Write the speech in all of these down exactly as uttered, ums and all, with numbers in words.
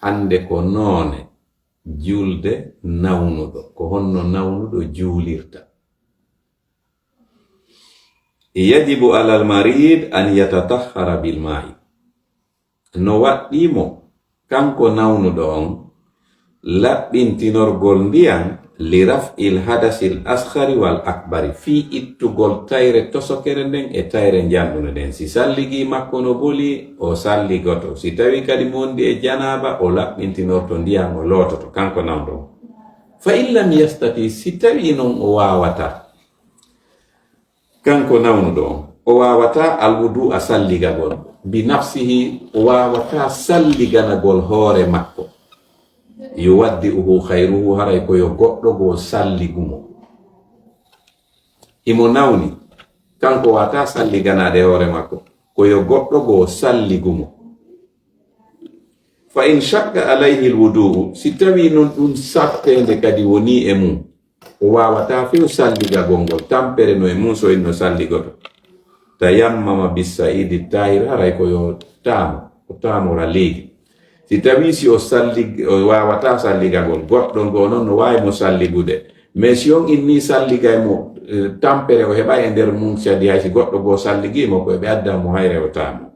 Hannde ko noone julde nawnuɗo, ko honno nawnuɗo juulirta. Yajibu alal marid an yatatahhara bil ma'i. No waɗɗii mo, kanko nawnuɗo on, laɓɓintinorgol ndiyan li raf'il hadasil asghari wal akbari, fii ittugol tayre tosokere nden e tayre njanɗunde nden. Si salligii makko no boli, o salligoto. Si tawii kadi mo wondi e janaaba, o laɓɓintinorto ndiyan, o loototo, kanko nawnuɗo on. Fa in lam yastati, si tawii non o waawataa, kanko nawnuɗo on, o waawataa alwudu'a salligagol, bi nafsihi, o waawataa salliganagol hoore makko. Yuwaddi'uhu khayruhu, haray ko yo goɗɗo goo salligu mo. Himo nawni, kanko waawataa salliganaade hoore makko, ko yo goɗɗo goo salligu mo. Fa in shaqqa alayhi alwudu'u, si tawii non ɗun satteende kadi wonii e mum, o waawataa few salligagol ngol, tampere no e mum so inno salligoto. Tayammama bissa'idi tahir, haray ko yo taamo, o taamora leedi. Si tawii si o sallig-, o waawataa salligagol, goɗɗo ngoo non no waawi mo salligude. Mais si on inni salligay mo, eh, tampere o heɓay e nder mum, si adi hay si goɗɗo goo salligii mo, ko e ɓe adda mo hayre o taamo.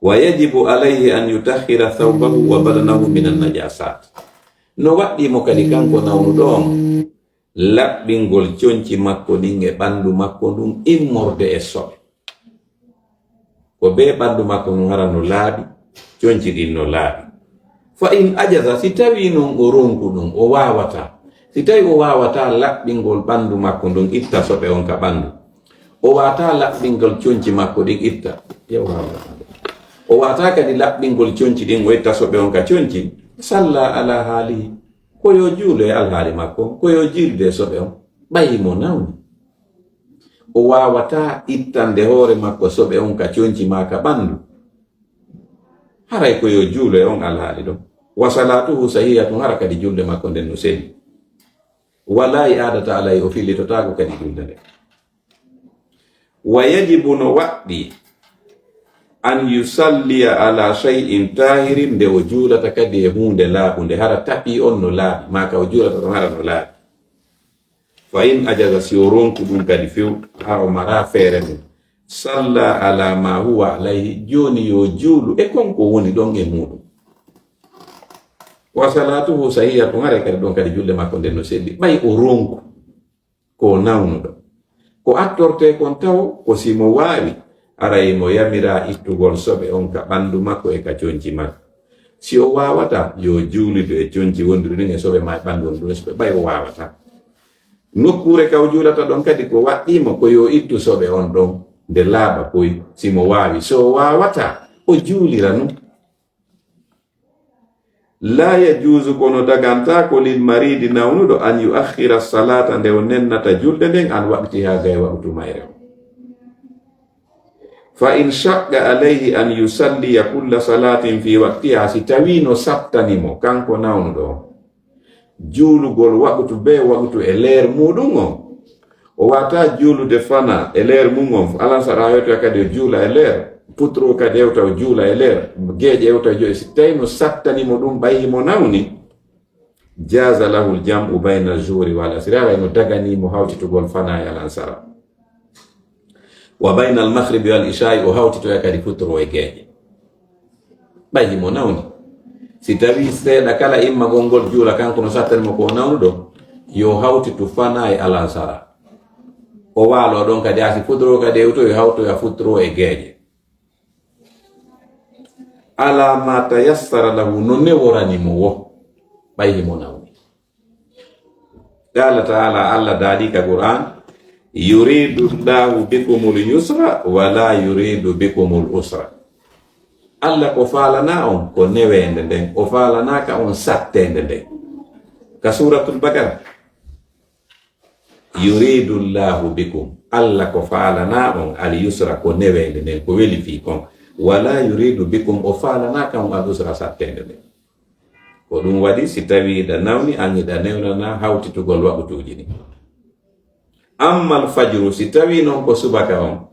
Wa yajibu alayhi an yutahhira thawbahu wa badanahu min an-najasat. No waɗɗii mo kadi kanko nawnuɗo on, laɓɓingol conci makko ɗin e ɓandu makko ndun immorde e soɓe. Ko bee ɓandu makko ndun hara no laaɓi, conci ɗin no laaɓi. Fa in ajaza, si tawii non o ronku ɗun, o waawataa. Si tawii o waawataa laɓɓingol ɓandu makko ndun, itta soɓe on ka ɓandu. O waawataa laɓɓingol conci makko ɗin, itta. Yo waawataa. O waawataa kadi laɓɓingol conci ɗin, o itta soɓe on ka conci. Salla ala haalihi. Ko yo juulu e alhaali makko on, ko yo juulde e soɓe on. Ɓay mo nawni. O waawataa ittande hoore makko soɓe on ka conci maa ka ɓandu. Haray ko yo juulu e on alhaali ɗon. Wa salatuhu sahihatun, hara kadi julde makko nden no seli. Wala i'adata alayhi, o fillitotaako kadi julde nden. Wa yajibu, no waɗɗii, an yusalliya ala shay'in tahirin, nde o juulata kadi e huunde laaɓunde, hara tapii on no laaɓi, maa ka o juulata ɗon hara no laaɓi. Fa in ajaza, si o ronku ɗun kadi few, haa o maraa feere mum, salla ala ma huwa alayhi, jooni yo juulu e kon ko woni ɗon e muuɗum. Wa salatuhu sahihatun, haray kadi ɗon kadi julde makko nden no selli, ɓay o ronku ko nawnuɗo. Ko attortee kon tawo, ko si mo waawi, aray mo yamiraa ittugol soɓe on ka ɓandu makko e ka conci makko. Si o waawataa, yo juulidu e conci wonduɗi ɗin e soɓe maa e ɓandu wonduɗi e soɓe, ɓay o waawataa. Nokkuure ka o juulata ɗon kadi ko waɗɗii mo ko yo ittu soɓe on ɗon nde laaɓa poy, si mo waawi. Si o waawataa, o juulira nun. La yajuuzu, kono dagantaako, lil maridi, nawnuɗo, an yuakhira salata, nde o nennata julde nden, an waqtiha, gay waqtu mayre on. Fa in shaqqa alayhi an yusalliya kulla salatin fi waqtiha, si tawii no sattani mo, kanko nawnuɗo on, juulugol waqtu bee waqtu e leer muuɗum on, o waawataa juulude fanaa e leer mum on, alansara hewta kadi o juula e leer, futuro kadi hewta o juula e leer, geeƴe hewta o juula, si tawii no sattani mo ɗum, ɓay himo nawni, jaza lahu al-jam'u bayna az-zuhri wal asri, haray no daganii mo hawtitugol fanaa e alansara. Wa bayna al-maghribi wal isha'i, o hawtitoya kadi futuro e geeƴe. Ɓay himo nawni. Si tawii seeɗa kala immagol ngol juula, kanko no sattani mo ko o nawnuɗo, yo hawtitu fanaa e alansara. O waaloo ɗon kadi, haa si futuro kadi hewtoyi, hawtoya futuro e geeƴe. Ala ma tayassara lahu, no neworani mo wo, ɓay himo nawni. Qala ta'ala, Allah daali ka Qur'an, yuridu Allahu bikumul yusra wa la yuridu bikumul usra. Allah ko faalana on ko neweende nden, o faalanaaka on satteende nden. Ka Suratul Baqara, yuridu Allahu bikum, Allah ko faalana on al yusra, ko neweende nden, ko weli fii kon. Wa la yuridu bikum, o faalanaaka on al usra, satteende nden. Ko ɗum waɗi, si tawii hiɗa nawni, an hiɗa newnana hawtitugol waqtuuji ɗin. Ammal fajru, si tawii non ko subaka on,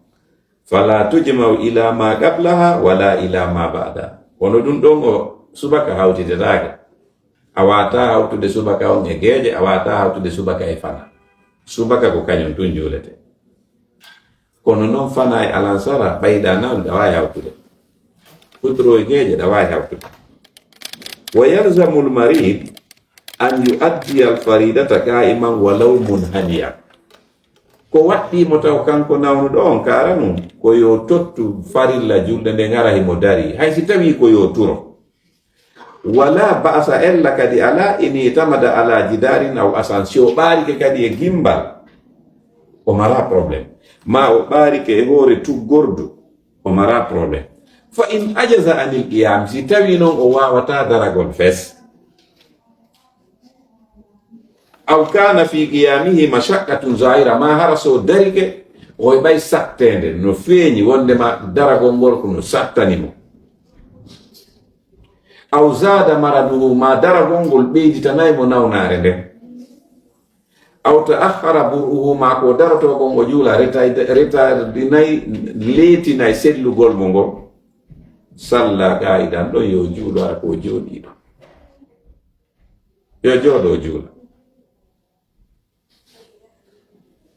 fala tujma'u ila ma qablaha wala ila ma ba'da. Kono ɗum ɗon o subaka hawtidetaake. A waataa hawtude subaka on e geeƴe, a waataa hawtude subaka e fana. Subaka ko kañum tun juulete. Kono non fana e alansara ɓayda nan ɗa waawi hawtude. Futuro e geeƴe ɗa waawi hawtude. Wa yalzamul marid an yu'addiya al faridata qa'iman walaw munhaniya. Ko waɗɗii mo taw kanko nawnuɗo on kaara nun, ko yo tottu farilla julde nden hara himo dari, hay si tawii ko yo turo. Wala ba'sa, ella kadi alaa, in itamada ala jidarin aw asan, si o ɓaarike kadi e gimbal, o mara problème. Ma o ɓaarike e hoore tuggordu, o mara problème. Fa in ajaza anil qiyam, si tawii non o waawataa daragol fes, aw kana fi qiyamihi mashaqqatun zahira, ma hara so darike o heɓay satteende no feeñi wondema daragol ngol ko no sattani mo, aw zada maraduhu, ma daragol ngol ɓeyditanay mo nawnaare nden, aw ta'akhkhara bur'uhu, ma ko darotoo kon o juula retay-, retardinay, leetinay sellugol mo ngol, salla qa'idan, ɗon yo juulu hara ko jooɗiiɗo. Yo jooɗo juula.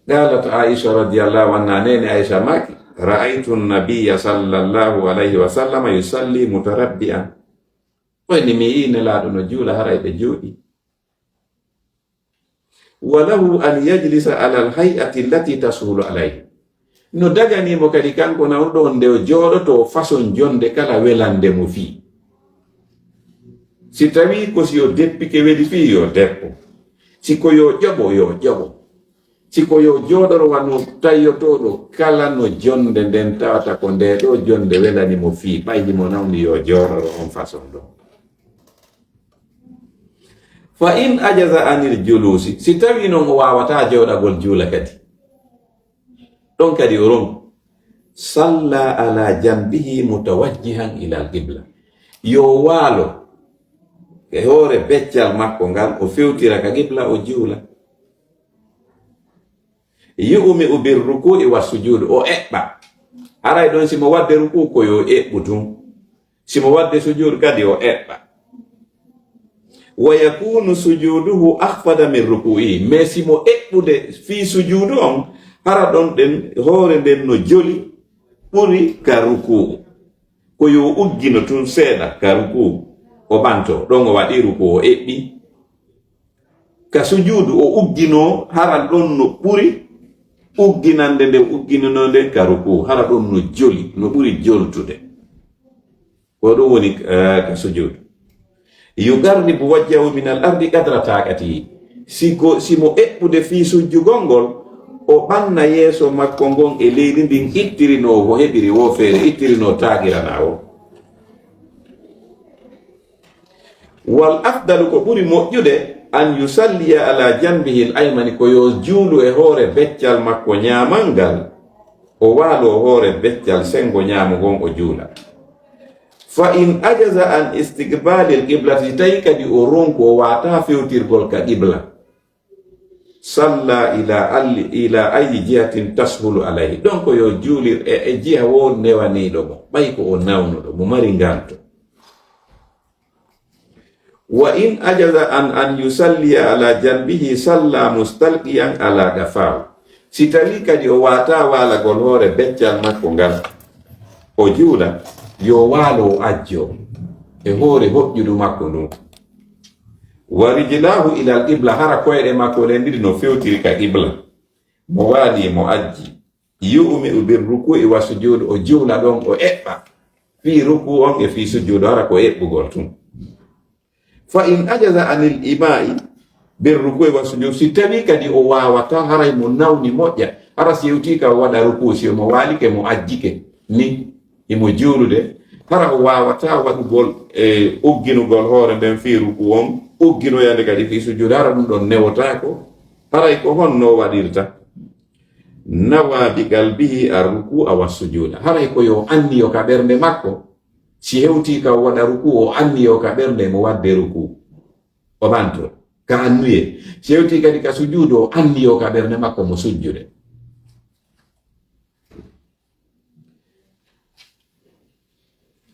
Qalat Aisha radiyallahu anha, neene Aisha maaki, ra'aytu nabiyya sallallahu alayhi wa sallam yusalli mutarabbi'an. Koy ni mi yii Nelaaɗo no juula haray ɓe jooɗi. Wa lahu an yajlisa ala al-hay'ati allati tasuhulu alayhi. No daganii mo kadi kanko nawnuɗo on nde o jooɗoto façon jonde kala welande mo fii. Si tawii ko si o deppike weli fii, yo deppo. Si ko yo ƴoɓo, yo ƴoɓo. Si ko yo jooɗoro wano tayyotooɗo, kala no jonde nden tawata ko nde ɗo jonde welani mo fii, ɓay himo nawni, yo jooɗoro on façon ɗo. Fa in ajaza anil julusi, si tawii non o waawataa jooɗagol juula kadi, ɗon kadi o ronku, salla ala janbihi mutawajjihan ilal qibla. Yo waalo e hoore beccal makko ngal, o fewtira ka qibla, o juula. Yu'mi'u bir ruku'i was sujud, o eɓɓa. Haray ɗon si mo wadde ruku ko yo eɓɓu tun. Si mo wadde sujuud kadi o eɓɓa. Wa yakunu sujuduhu akhfada min ruku'i. Mais si mo eɓɓude fii sujuudu on, hara ɗon ɗen, hoore nden no joli ɓuri ka ruku'u. Ko yo uggino tun seeɗa ka ruku'u. O ɓanto, ɗon o waɗi ruku'u, o eɓɓi. Ka sujuudu o ugginoo, hara ɗon no ɓuri ugginande nde ugginanoo nden ka ruku'u, hara ɗon no joli, no ɓuri joltude. Ko ɗum woni, eh, ka sujuudu. Yuqarribu wajhahu min al ardi qadra taqatihi. Si ko, si mo eɓɓude fii sujjugol ngol, o ɓanna yeeso makko ngon e leydi ndin, ittirinoo ko heɓiri woo feere, ittirinoo taagiranaa woo. Wal afdalu, ko ɓuri moƴƴude, an yusalliya ala janbihi al aymani, ko yo juulu e hoore beccal makko ñaamal ngal, o waaloo hoore beccal senngo ñaamo ngon o juula. Fa in ajaza an istiqbalil qiblati, si tawi kadi o ronku o waawataa fewtirgol ka qibla, salla ila alli-, ila ayi jihatin tashulu alayhi. Ɗon ko yo juulir e, e jiha wo newaniiɗo mo, ɓay ko o nawnuɗo, mo mari nganto. Wa in ajaza an, an yusalliya ala janbihi, salla mustalqiyan ala qafahu. Si tawi kadi o waawataa waalagol hoore beccal makko ngal, o juula, yo waalo o ajjo e hoore hoƴƴudu makko ndun. Wa rijlahu ila al qibla, hara koyɗe makko ɗen ɗiɗi no fewtiri ka qibla. Mo waali mo ajji. Yu'mi'u bir ruku'i wa sujud, o juula ɗon, o eɓɓa. Fii ruku on e fii sujuudu, hara ko eɓɓugol tun. Fa in ajaza anil ima'i bir ruku'i wa sujud, si tawi kadi o waawataa, haray mo nawni moƴƴa, hara si hewtii ka o waɗa ruku, si mo waalike mo ajjike ni, himo juulude, hara o waawataa waɗugol e ugginugol hoore nden fii ruku on, ugginoyande kadi fii sujuudu, hara ɗum ɗon newotaako, haray ko honno o waɗirta? Nawa bi qalbihi ar ruku'a wa sujuda, haray ko yo anniyo ka ɓernde makko, si hewtii ka o waɗa ruku, o anniyo ka ɓernde mo wadde ruku. O ɓanto ka annuye. Si hewtii kadi ka sujuudu, o anniyo ka ɓernde makko mo sujjude.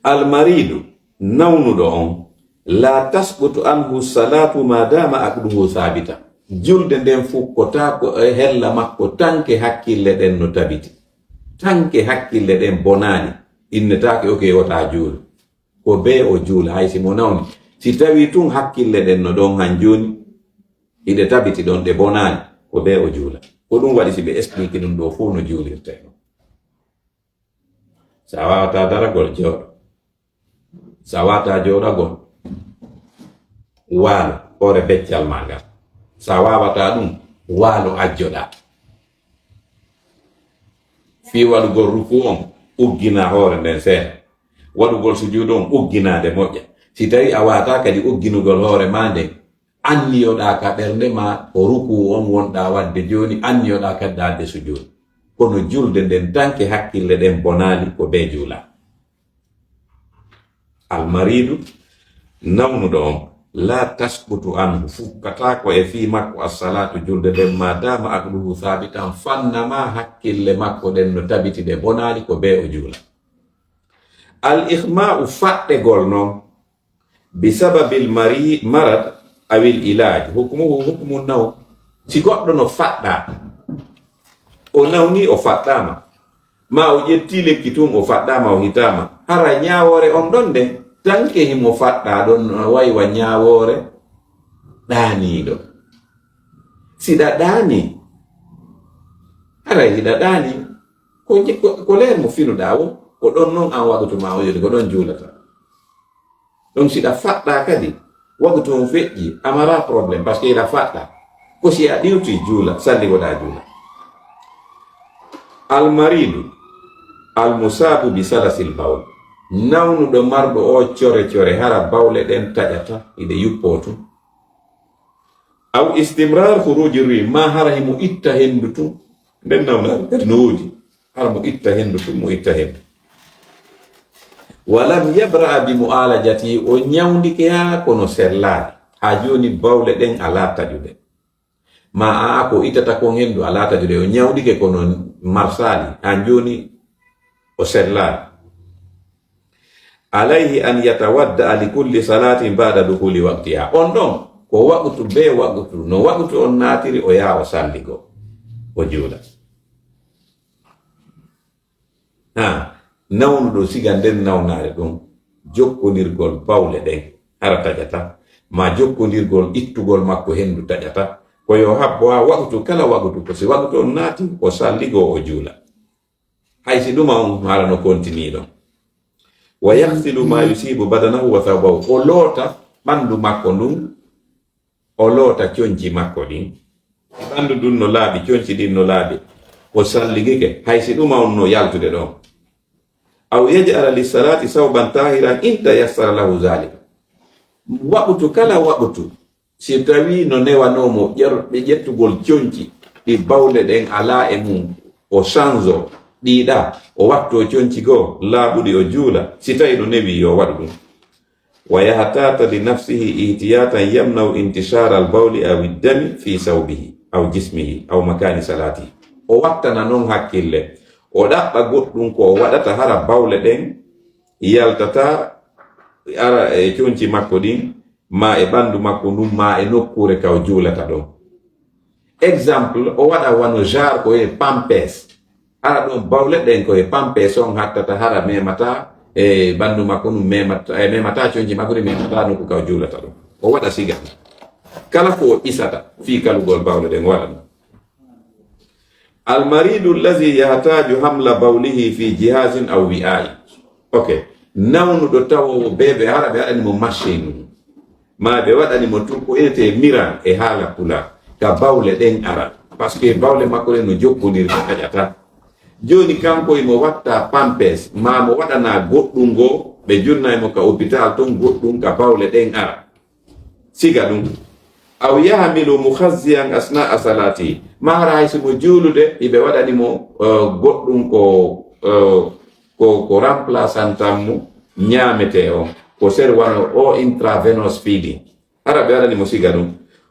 Al maridu, Nawnuɗo on, la tasqutu anhu salatu ma dama aqluhu sabita. Julde nden fukkotaako e hella makko tanke hakkille ɗen no tabiti. Tanke hakkille ɗen bonaali, innetaake, "Oke, wota juulu." Ko bee o juula, hay si mo nawni. Si tawi tun hakkille ɗen no ɗon han jooni, hiɗe tabiti ɗon, ɗe bonaali, ko bee o juula. Ko ɗum waɗi si ɓe explique ɗum ɗo fow no juulirtee ɗon. Sa waawataa daragol, jooɗo. Sa waawataa jooɗagol, waalo hoore beccal maa ngal. Sa waawataa ɗum, waalo ajjoɗaa. Fii waɗugol ruku on, ugginaa hoore nden seeɗa. Waɗugol sujuudu on, ugginaa nde moƴƴa. Si tawi a waawataa kadi ugginugol hoore maa nden, anniyoɗaa ka ɓernde maa ko ruku on wonɗaa waɗde jooni, anniyoɗaa kadi ɗaa waɗde sujuudu. Kono julde nden tanke hakkille ɗen bonaali, ko bee juula. Almaridu, nawnuɗo on, la tasqutu anhu, fukkataako e fii makko assalatu, julde nden, ma dama aqluhu sabitan, fanna ma hakkille makko ɗen no tabiti, ɗe bonaali, ko bee o juula. Al ikhma'u, faɗɗegol non, bi sababil mari-, marad awil ilaj, hukmuhu hukmu naw. Si goɗɗo no faɗɗaa, o nawni, o faɗɗaama, ma o ƴetti lekki tun, o faɗɗaama, o hitaama, hara ñaawoore on ɗon nden, tanke himo faɗɗaa ɗon, no wayi wa ñaawoore ɗaaniiɗo. Si ɗa ɗaani, haray hiɗa ɗaani, ko je-, ko, ko leer mo finuɗaa wo, ko ɗon non an waɗutu ma o yoni, ko ɗon juulata. Donc, si ɗa faɗɗaa kadi, waktu on feƴƴi, a maraa problème, parce que hiɗa faɗɗaa. Ko si a ɗiwti juula, salligoɗaa juula. Almaridu, almusabu bi salasil bawl. Nawnuɗo marɗo o core core, hara bawle ɗen taƴata, hiɗe yuppoo tun. Aw istimrar khuruji ri, ma hara himo itta hendu tun. Nden nawnaare kadi no woodi. Hara mo itta hendu tun, mo itta hendu. Walam yabra bi mu'alajati, o ñawndike haa kono sellaali. Haa jooni bawle ɗen alaa taƴude. Ma aa ko itata kon hendu alaa taƴude. O ñawndike kono marsaali. Haa jooni o sellaali. Alayhi an yatawadda li kulli salatin ba'da dukhuli waqtiha. On ɗon, ko waqtu bee waqtu. No waqtu on naatiri, o yaha o salligo. O juula. Ha, nawnuɗo siga nden nawnaare ɗon, jokkondirgol bawle ɗen hara taƴata, ma jokkondirgol ittugol makko hendu taƴata, ko yo habbo haa waqtu kala waqtu, ko si waqtu on naati, o salligo o juula. Hay si ɗuma on haala no kontinii ɗon. Wa yaghsilu ma yusibu badanahu wa thawbahu. O loota ɓandu makko ndun, o loota conci makko ɗin. Ɓandu ndun no laaɓi, conci ɗin no laaɓi. O salligike, hay si ɗuma on no yaltude ɗon. Aw yaj'ala lissalati sawban tahiran in tayassara lahu zalika. Waqtu kala waqtu, si tawi no newanoo mo ƴer-, ɓe ƴettugol conci, ɗi bawle ɗen alaa e mum, o sanzo ɗiɗa, o watto conci goo laaɓuɗi, o juula, si tawi no newi, yo waɗu ɗum. Wa yahtata li nafsihi ihtiyatan yamna'u intishara al-bawli aw ad-dami fi sawbihi aw jismihi aw makani salatihi. O wattana non hakkille, o ɗaɓɓa goɗɗum ko o waɗata hara bawle ɗen yaltata ara e conci makko ɗin, ma e ɓandu makko ndun, ma e nokkuure ka o juulata ɗon. Exemple, o waɗa wano genre ko e pampers. Hara ɗon bawle ɗen ko e pampers on hattata, hara memata e ɓandu makko ndun, memata, e memata conci makko ɗin, memata nokku ka o juulata ɗon. O waɗa siga. Kala ko o ɓisata fii kalugol bawle ɗen, o waɗa ɗum. Almaridu allazi yahtaju hamla bawlihi fi jihazin aw wi'a'i. Ok. Nawnuɗo tawowo bee ɓe hara ɓe waɗani mo machine. Ma ɓe waɗani mo tun ko inete miran e haala pulaar. Ka bawle ɗen ara. Parce que bawle makko ɗen no jokkondiri, ɓe taƴata. Jooni kanko imo watta pampers, ma mo waɗana goɗɗum goo, ɓe junna mo ka hôpital ton goɗɗum ka bawle ɗen ara. Siga ɗum. Aw yahmilu mukhazziyan asna'a salati. Ma hara hay si mo juulude, iɓe waɗani mo, eh, goɗɗum ko, eh, ko, ko remplaçant mo ñaamete on. Ko seri wano o intravenous feeding. Hara ɓe waɗani mo siga ɗum.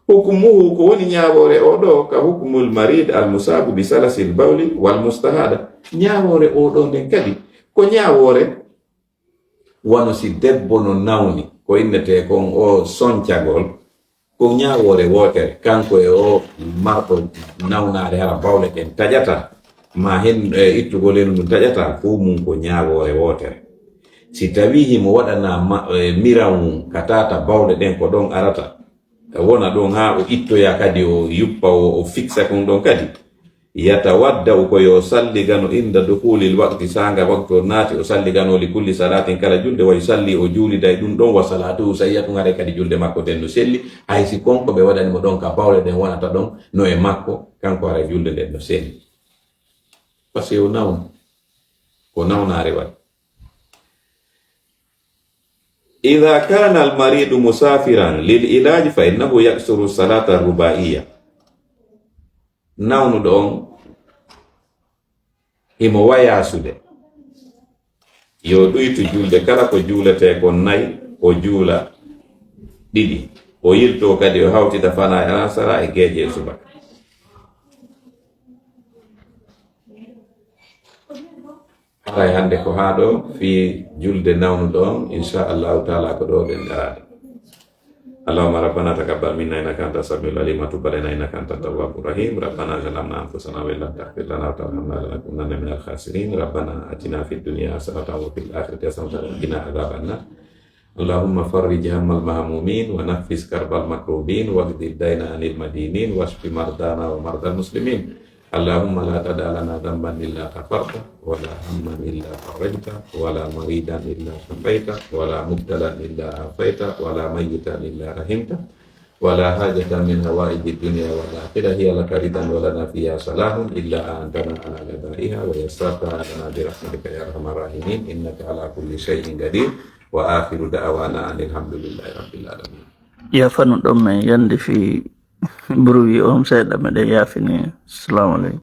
Hukumuhu, ko woni ñaawoore o ɗo, ka hukumul marid al musabu bi salasil bawli wal mustahada. Ñaawoore o ɗo nden kadi, ko ñaawoore Wano si debbo no nawni, ko innetee kon o soncagol, ko ñaawoore wootere, kanko e o marɗo nawnaare, hara bawle ɗen taƴata, ma hen, e, ittugol hendu ndun taƴata, fow mun ko ñaawoore wootere. Si tawii himo waɗanaa ma-, e, miran mum ka tata bawle ɗen ko ɗon arata, e, wona ɗon haa o ittoya kadi, o yuppa, o, o fiksa kon ɗon kadi. Yatawadda'u, ko yo salligano inda dukhulil waqti, saanga waktu o naati, o salligano li kulli salatin, kala julde, wa yusalli, o juulida e ɗun ɗon, wa salatuhu sahihatu, haray kadi julde makko nden no selli, hay si kon ko ɓe waɗani mo ɗon ka bawle ɗen wonata ɗon no e makko, kanko haray julde nden no selli. Parce que o nawni, ko nawnaare waɗi. Idha kana al maridu musafiran lil ilaji fa innahu yaksuru salata rubaiya. Nawnuɗo on himo wayasude. Yo ɗuytu julde, kala ko juuletee kon nay, o juula ɗiɗi. O yiltoo kadi, o hawtida fanaa e alasara e geeƴe e subaka. Haray hannde ko haa ɗoo fii julde nawnuɗo on, insha Allahu taala ko ɗoo ɗen daraade. اللهم ربنا تقبل منا إنك أنت السميع العليم وتب علينا إنك أنت التواب الرحيم. ربنا ظلمنا أنفسنا وإن لم تغفر لنا وترحمنا لنكونن من الخاسرين. ربنا آتنا في الدنيا حسنة وفي الآخرة حسنة وقنا عذاب النار. اللهم فرج هم المهمومين ونفس كرب المكروبين واقض الدين عن المدينين واشف مرضانا ومرضى المسلمين. اللهم لا تدع لنا ذنبا إلا غفرته، ولا هما إلا فرجته، ولا مريضا إلا شفيته، ولا مبتلى إلا عافيته، ولا ميتا إلا رحمته، ولا حاجة من حوائج الدنيا والآخرة هي لك رضا ولنا فيها صلاح إلا أعنتنا على قضائها ويسرتها لنا برحمتك يا أرحم الراحمين، إنك على كل شيء قدير. وآخر دعوانا أن الحمد لله رب العالمين. Yaafanon ɗon men yande fii bruit on seeɗa, meɗen yaafini. Assalamu aleykum.